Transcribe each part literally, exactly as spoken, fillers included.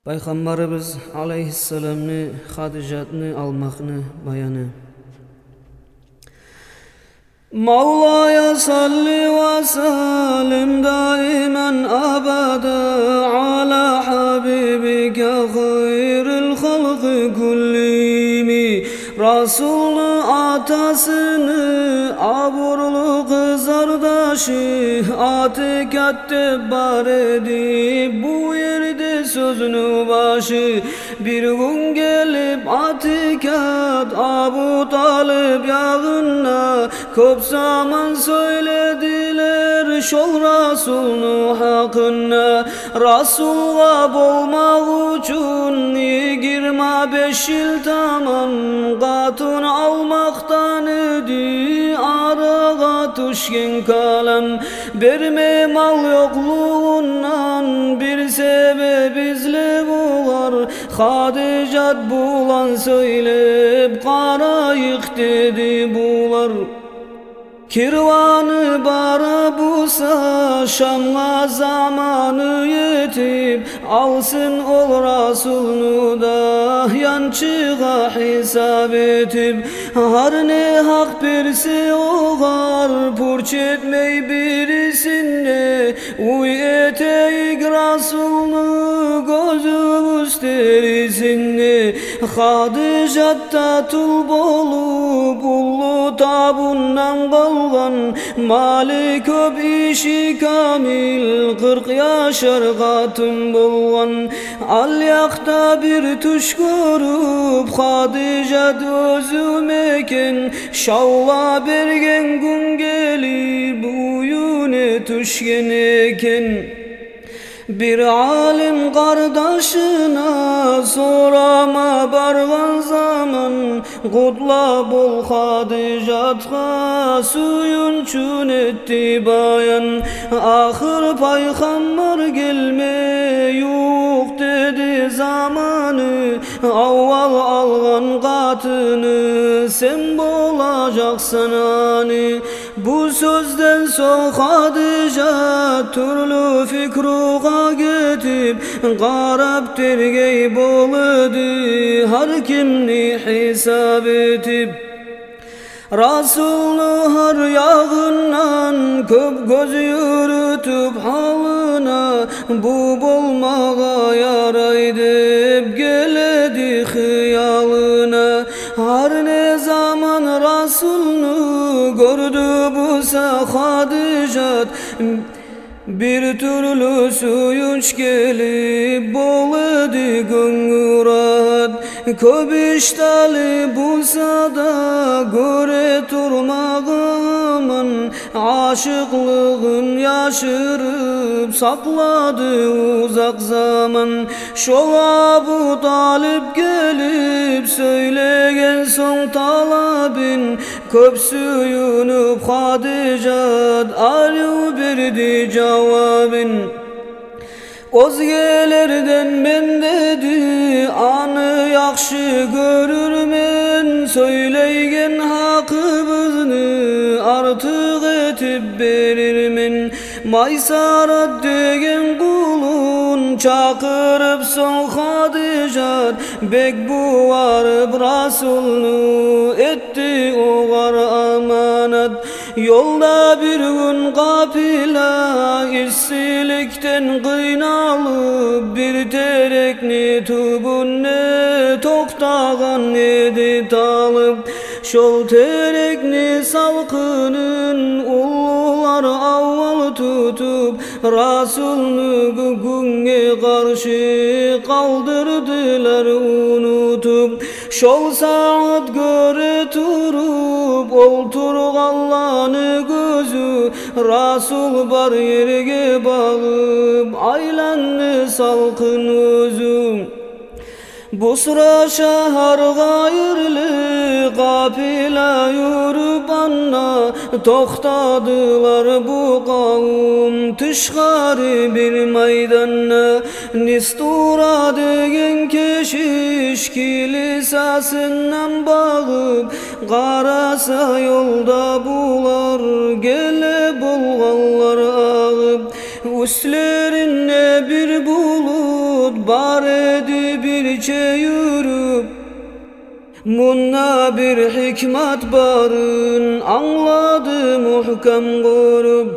Пайхаммарыбыз алайгьиссаламны Хадижатны алмакъны баяны. مولاي صل وسلم دائما أبدا على حبيبك خير الخلق كلهم. Расулну атасыны абурлу къызардашы Атикат деп бар эди бу ерде сёзню башы. Бир гюн гелип Атикат Абу Талип ягъына, кёп заман сёйледилер шол Расулну гьакъында. Расулгъа болмакъ учун йигирма беш йыл тамам къатын алмакъдан эди арагъа тюшген калам. Берме мал ёкълугъундан бир себеп излеп огъар, Хадижат булан сёйлеп къарайыкъ деди булар. Кирваны бара буса Шамгъа заманы етип, алсын ол Расулну да янчыгъа гьисап этип. Гьар не гьакъ берсе огъар, пуч этмей бирисин де, уьй этейик Расулну гёзюбюз терисин де. Хадижат да тюл болуп уллу табундан къалгъан, малы кёп, иши камил, къыркъ яшар къатын болгъан. Алъякъда бир тюш гёрюп Хадижат оьзю мекен, шавла берген гюн гелип уьюне тюшген экен. Бир алим къардашына сорама баргъан заман, къутла бол Хадижатгъа сююнчюн этди баян. Ахыр пайхаммар гелме ювукъ деди заманы, аввал алгъан къатыны сен болажакъсан аны. Бу сёзден сонг Хадижат тюрлю фикругъа гетип, къарап тергей бола эди гьар кимни гьисап этип. Расулну гьар ягъындан кёп гёз юрютюп гьалына, бу болмагъа ярай деп геледи хыялына. Гьар не заман Расулну гёрдю буса Хадижат, бир тюрлю сююнч гелип бола эди гёнгю рагьат. Кёп ишталы буса да гёре турмагъа аман, ашыкълыгъын яшырып сакълады узакъ заман. Шол Абу Талип гелип сёйлеген сонг талабын, кёп сююнюп Хадижат арив берди жавабын. Оьзгелерден мен, деди, аны яхшы гёрюрмен, сёйлейген гьакъыбызны артыкъ этип берирмен. Майсарат деген къулун чакъырып сонг Хадижат, бек буварып Расулну этди огъар аманат. Ёлда бир гюн къапила иссиликден къыйналып, бир терекни тюбюнде токътагъан эди талып. Шол терекни салкъынын уллулар аввал тутуп, Расулну гю-, гюнге къаршы къалдырдылар унутуп. Шол сагьат гёре туруп олтургъанланы гёзю, Расул бар ерге багъып айланды салкъын оьзю. Бусра шагьар къайырлы къапила юрюп анда, токътадылар бу къавум тышгъары бир майданда. Нистура деген кешиш килисасындан багъып къараса, ёлда булар геле болгъанлар агъып. Уьстлеринде бир булут бар бирче юрюп, мунда бир гьикмат барын англады мугькам гёрюп.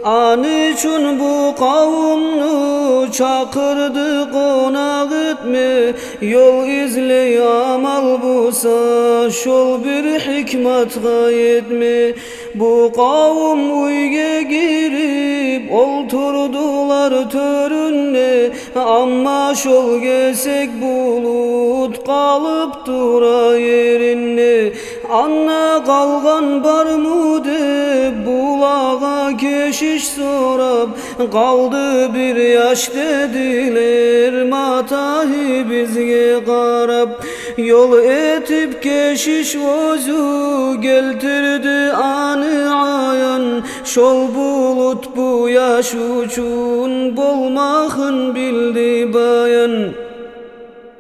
Аны учун бу къавумну чакъырды къонакъ этме, ёл излей амал буса, шол бир гьикматгъа етме. Бу къавум уьйге гирип олтурдулар тёрюнде, амма шол гесек булут къалып тура еринде. Анда къалгъан бармы деп булагъа кешиш сорап, къалды бир яш дедилер, матагьы бизге къарап. Ёл этип кешиш оьзю гелтирди аны аян, шол булут бу яш учун болмагъын билди баян.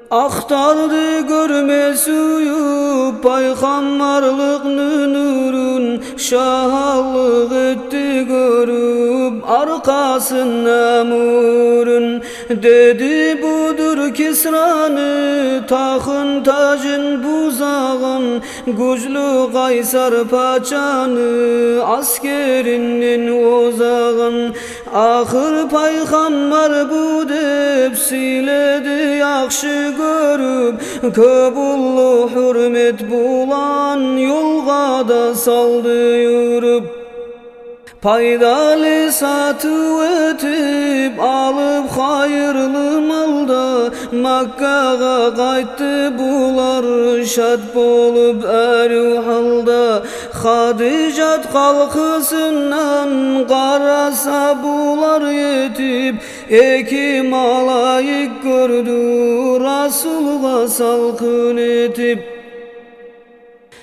Ахтарды гёрме сююп пайхаммарлыкъны нюрюн, шагьаллыкъ этди гёрюп аркъасында мюрюн. Деди: «Будур Кисраны тахын-тажын бузагъан, гючлю Къайсар пачаны аскеринден озагъан». Ахыр пайхаммар бу деп сыйлады яхшы гёрюп, кёп уллу гьюрмет булан ёлгъа да салды юрюп. Пайдалы сатыв этип, алып хайырлы мал да, Маккагъа къайтды булар шат болуп арив гьалда. Хадижат къалкъысындан къараса, булар етип, эки малайик гёрдю Расулгъа салкъын этип.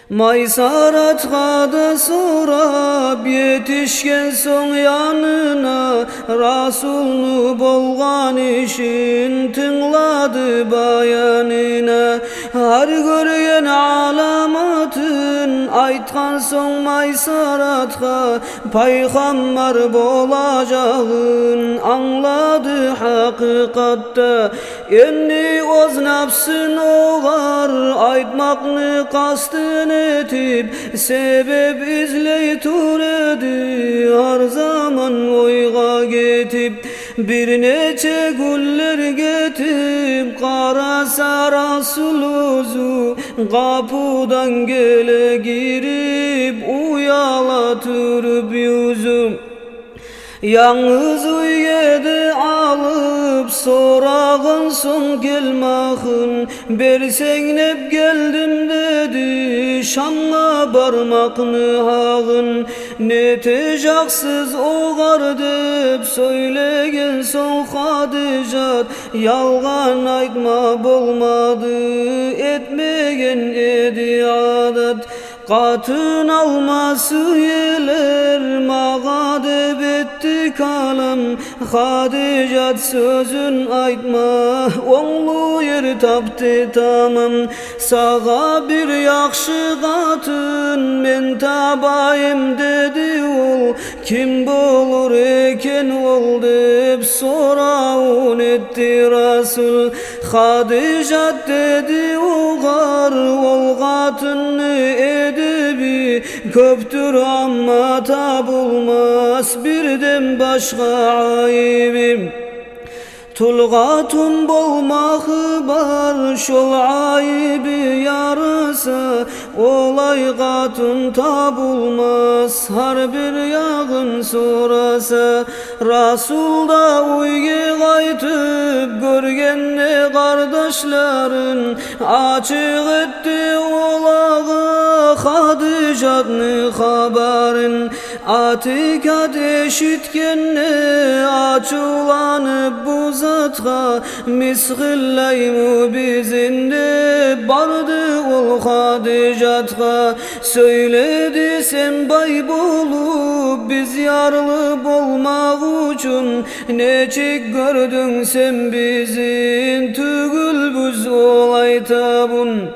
Майсаратгъа да сорап етишген сонг янына, Расулну болгъан ишин тынглады баянына. Гьар гёрген аламатын айтгъан сонг Майсаратгъа, пайхаммар болажагъын англады гьакъыкъатда. Энди оьз напсын огъар айтмакъны къастын этип, себеп излей тура эди гьар заман ойгъа гетип. Бир нече гюнлер гетип, къараса Расул оьзю, къапудан геле гирип, уяла туруп юзю. Янгыз уьйге де алып, сорагъан сонг гелмагъын, берсенг деп гелдим деди Шамгъа бармакъны гьагъын. Нетежакъсыз огъар деп сёйлеген сонг Хадижат, ялгъан айтма болмады, этмеген эди адат. Къатын алма сюелер магъа деп этди калам. Хадижат сёзюн айтма онглу ер тапды тамам. Сагъа бир яхшы къатын мен табайым деди ол. Ким болур экен ол деп соравун этди Расул. Хадижат деди огъар: ол къатынны эдеби кёпдюр, амма табулмас бирден башгъа айыбы. Тул къатын болмагъы бар, шол айыбы яраса, олай къатын табулмас, гьар бир ягъын сораса. Расул да уьйге къайтып, гёргенде къардашларын, ачыкъ этди олагъа Хадижатны хабарын. Атикат эшитгенде ачувланып бу затгъа, мисгъыллаймы бизин деп барды ол Хадижатгъа. Сёйледи: сен бай болуп, биз ярлы болмакъ учун, нечик гёрдюнг сен бизин, тюгюлбюз олай табун?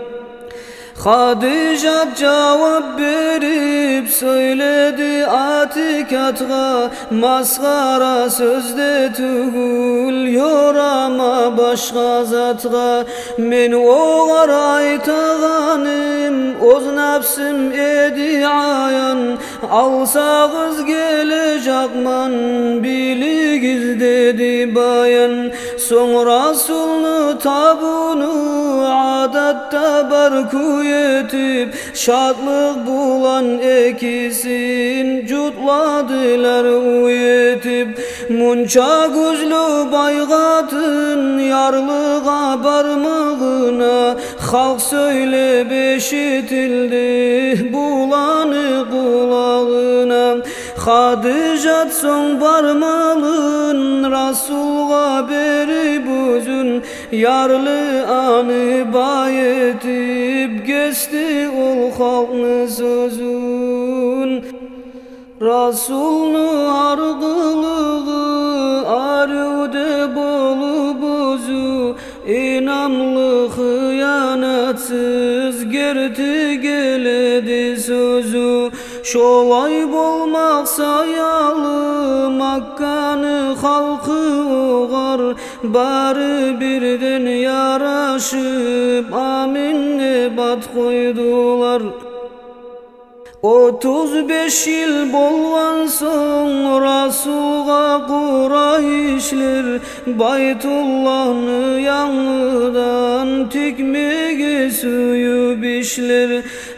Хадижат жавап берип сёйледи Атикатгъа: масхара сёз де тюгюл, ёрама башгъа затгъа. Мен огъар айтагъаным, оьз напсым эди аян. «Алсагъыз гележекмен, билигиз», — деди баян. Сонг Расулну табуну адатда бар кюй этип, шатлыкъ булан экисин жутладылар уьй этип. Мунча гючлю бай къатын ярлыгъа бармагъына, халкъ сёйлеп эшитилди буланы къулагъына. Хадижат сонг бар малын Расулгъа берип оьзюн, ярлы аны бай этип, гесди ол халкъны сёзюн. Расулну гьар къылыгъы арив де болуп оьзю, инамлы, хыянатсыз, герти геледи сёзю. Шолай болмакъ саялы Макканы халкъы огъар бары бирден ярашып, амин деп ат къойдулар. Отуз беш йыл болгъан сонг Расулгъа къурайшлер Байтуллагьны янгыдан тикмеге сююп ишлер.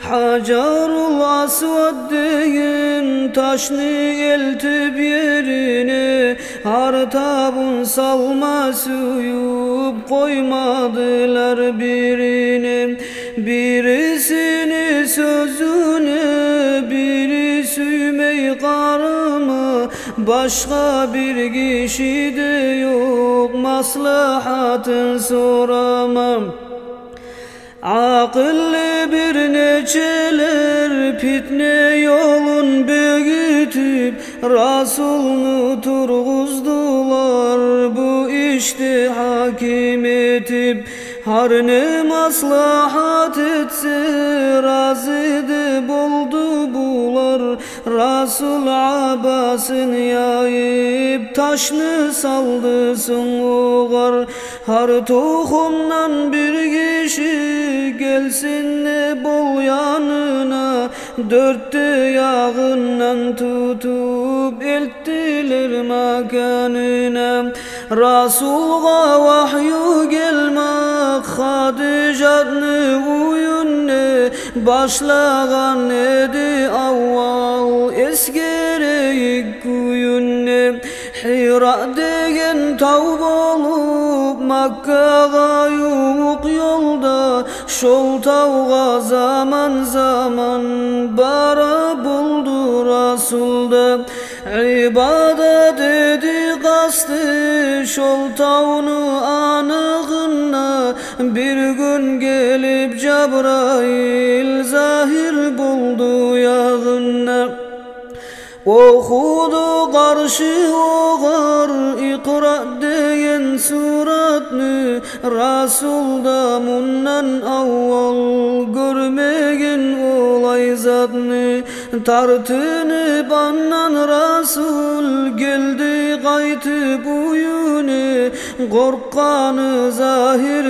Гьажарул Асвад деген ташны элтип ерине, гьар табун салма сююп, къоймадылар бирине. Бирисини сёзюне бири сюймей къарама, башгъа бир гиши де ёкъ маслагьатын сорама. Акъыллы бир нечелер питне ёлун бегитип, Расулну тургъуздулар бу ишде гьаким этип. Гьар не маслагьат этсе, рази де болду булар. Расул абасын яйып, ташны салды сонг огъар. Гьар тухумдан бир гиши гелсин де бол янына, дёрт де ягъындан тутуп элтдилер маканына. Расулгъа вагью гелмек Хадижатны уьюнде башлагъан эди аввал, эсгерейик кююнде. Гьира деген тав болуп Маккагъа ювукъ ёлда, шол тавгъа заман-заман бара болду Расул да. Ибадат эди къасты шол тавну анагъында, бир гюн гелип Жабрайыл загьир болду ягъында. Охуду къаршы огъар Икъра деген суратны, Расул да мундан аввал гёрмеген олай затны. Тартынып андан Расул гелди къайтып уьюне, къоркъгъаны загьир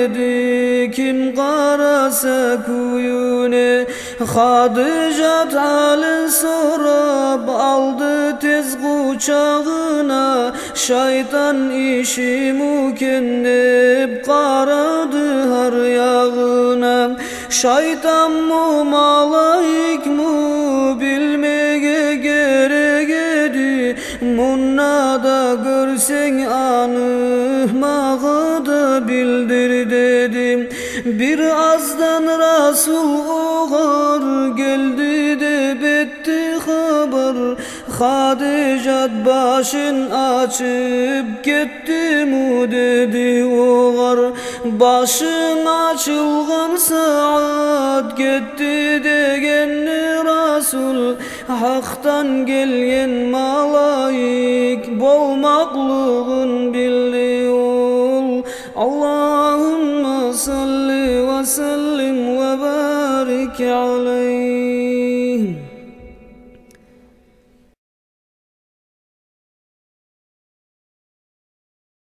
эди ким къараса кююне. Хадижат гьалын сорап алды тез къучагъына, шайтан ишиму экен деп къарады гьар ягъына. Шайтанму, малайикму билмеге герек эди, мунда да гёрсенг аны, магъа да билдир, деди. Бир аздан Расул огъар гелди деп этди хабар. Хадижат башын ачып: «Гетдиму?» — деди огъар. Башым ачылгъан сагьат гетди дегенни Расул, гьакъдан гелген малайик болмакълыгъын билди ол. Аллагьумма салли ва саллим ва барик аля